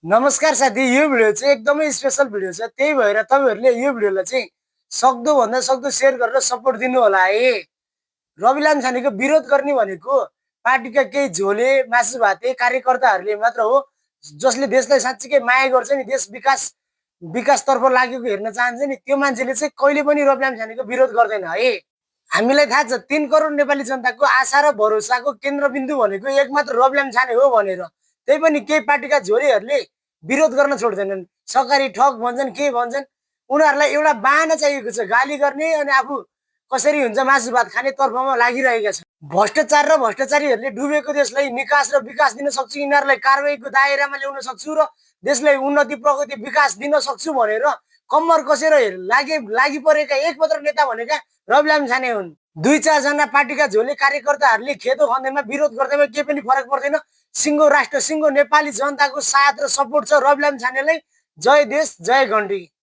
नमस्कार साथी, यो भिडियो चाहिँ एकदमै स्पेशल भिडियो छ। त्यही भएर तपाईहरुले यो भिडियोलाई चाहिँ सक्दो भन्दा सक्दो शेयर गरेर सपोर्ट दिनु होला है। रवि लामिछानेको विरोध गर्ने भनेको पार्टीका केही झोले मासु भाते कार्यकर्ताहरूले मात्र हो, जसले देशलाई साच्चीकै माया गर्छ नि, देश विकासतर्फ लागेको हेर्न चाहन्छ नि, त्यो मान्छेले चाहिँ कहिले पनि रवि लामिछानेको विरोध गर्दैन है। हामीलाई थाहा छ 3 करोड नेपाली जनताको आशा र भरोसाको केन्द्रबिन्दु भनेको एकमात्र रवि लामिछाने हो भनेर। त्यही पनि केही पार्टीका झोलेहरूले विरोध गर्न छोड्दैनन्। सरकारी ठग भन्छन्, के भन्छन्, उनीहरूलाई एउटा बाहना चाहिएको छ गाली गर्ने, अनि आफू कसरी हुन्छ मासु भात खाने तर्फमा लागिरहेका छन्। भ्रष्टाचार र भ्रष्टाचारीहरूले डुबेको देशलाई निकास र विकास दिन सक्छु, यिनीहरूलाई कारबाहीको दायरामा ल्याउन सक्छु र देशलाई उन्नति प्रगति विकास दिन सक्छु भनेर कम्मर कसेर लागि परेका एकमात्र नेता भनेका रवि लामिछाने हुन्। 2-4 जना पार्टीका झोले कार्यकर्ताहरूले खेदो खन्दैमा विरोध गर्दैमा केही पनि फरक पर्दैन। सिङ्गो राष्ट्र, सिङ्गो नेपाली जनताको साथ र सपोर्ट छ रवि लामिछानेलाई। जय देश, जय घण्टी।